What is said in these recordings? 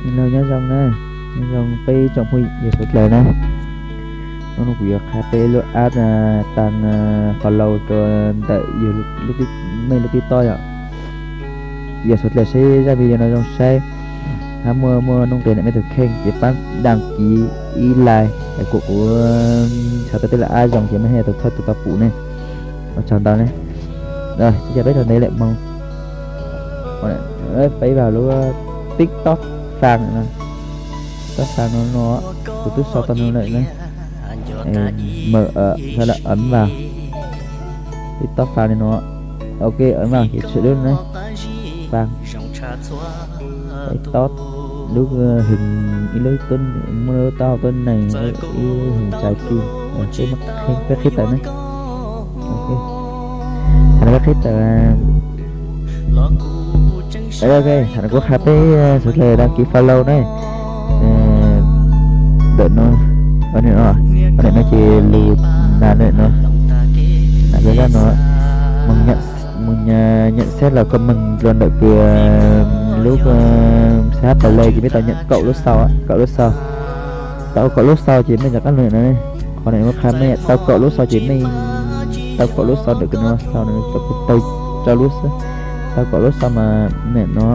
Nyob zoo na, nyob zoo peb tsoom phooj ywg suav dlawg na. Hnub no kuv yuav qha peb lub app tag follow rau ntawm yus, mej lub TikTok yom. Yog suav dlawg saib zaj video no zoo saib, hab muaj muaj nuj nqis ntawm mej tus kheej ces pab đăng ký ib like es kuv kuv txhais tau tej lub app zoo ces mej thiaj tau thawj tug tau pum ne. Ua tsaug ntau ne. Ces peb rau ntev lawm hmoov, peb vào lub TikTok Fan no. TikTok Fan no no, kuv twb sau tau no lawm na. Mở, sau là ấn vào TikTok Fan li no. Ok, ấn vào ces tshwm lub ne, Fan. Peb tob lub, ib lub, muaj lub taub hau tuab neeg, ib lub hwj tsav ci, peb qhib tawm ne. Thaum no peb qhib tawm, ok, thaum no kuv qha peb suav dlawg đăng ký follow ne. Ntawm no, ntawm no ces lug nas ntawm no, nas zaj no, mus nhận xét los comment dlua ntawm kws lub, sab pam le ces mej tau nhận kaum lub xaus, kaum lub xaus. Tau kaum lub xaus ces mej rov qab lug ntawm no, qhov no qha mej tau kaum lub xaus ces mej tau kaum lub xaus ntawm kws no xaus, tau rau lub xwb, tau kaum lub xaus mas ntawm no.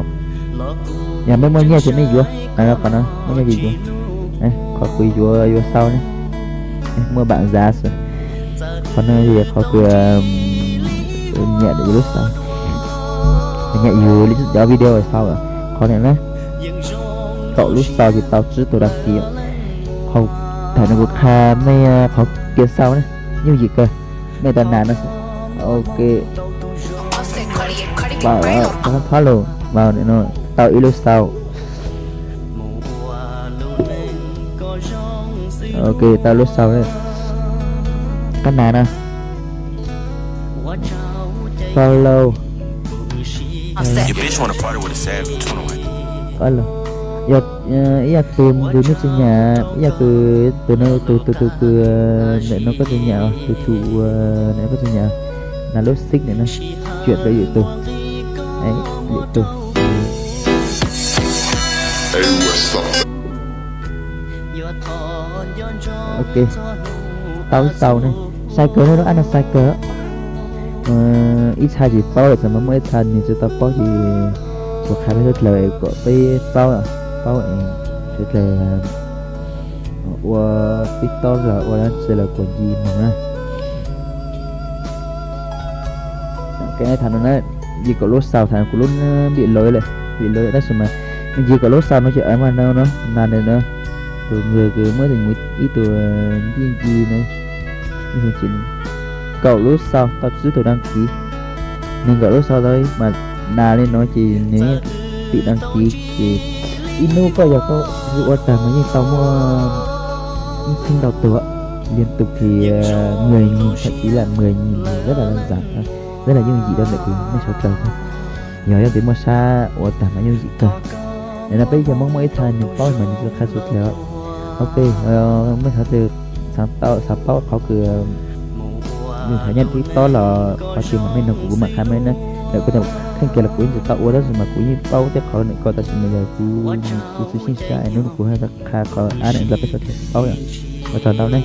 Yog mej muaj nyiaj ces mej yuav, qhov no muaj nyiaj ces yuav. Qhov kws yuav yuav xaus ne, muaj bản giá xwb. Qhov no yog qhov kws nyiam yus lub xaus, nyiam yus cov video xaus. Qhov no na, kaum lub xaus ces tau tsib tug đăng ký. Thaum no kuv qha mej qhov kws xaus ne, yooj yim kawg, mej tau nas no. Ok, follow, tau ib lub xaus. Ok, tau lub xaus, qab nas no, follow. Yog ib yam kws kws mej tsis nyam, ib yam kws tus no tus tus tus kws ntawm no koj tsis nyam, tus tus ntawm no koj tsis nyam, nas lub xib ntawm no, chuyển tới lượt tus, lượt tus. Ok, tau ib xaus ne, sai kawg ne, lub app no sai kawg. Ib txha tsis paub lawm, txawm mas muaj ib txha nws tsis tau paub ces kuv qha peb suav dlawg kom peb paub, paub suav dlawg ua TikTok los ua dab tsi los kuas nce moog na. Thaum no na, nce kaum lub xaus, thaum kuv lub npiam lawm, npiam lawm tab sis mas nce kaum lub xaus no ces ua mas no no, nas ntawm no, tus nkawd kws muab tus mus ib tug ncej nce no, kaum lub xaus tau tsib tug đăng ký. Nws kaum lub xaus tau mas nas li no ces nws yeej tim đăng ký ces ib hnub koj yog koj ua tag mas yeej tau muaj ib txheeb ntau tug, liên tục thì mười nghìn, thậm chí là mười nghìn, rất là đơn giản, rất là yooj yim rau ntawm kws mej suav dlawg. Yog leej twg muaj sab ua tag mas yooj yim kawg. Nim no peb cov Hmoob muaj ib txha nws paub mas nws tsis qha suav dlawg. Ok, mej xav tau, xav paub qhov kws nws thaum nyob TikTok los qhov twg mas mej nug kuv, kuv mam qha mej na. Ntawm kuv tus kheej kiag los kuv yeej tsis tau ua tab sis mas kuv yeej paub tej qhov ntawm ko tab sis mas yog kuv, kuv tsis xyeej sab es hnub no kuv qha qhov app ntawm no rau peb suav dlawg paub yom. Ua tsaug ntau ne.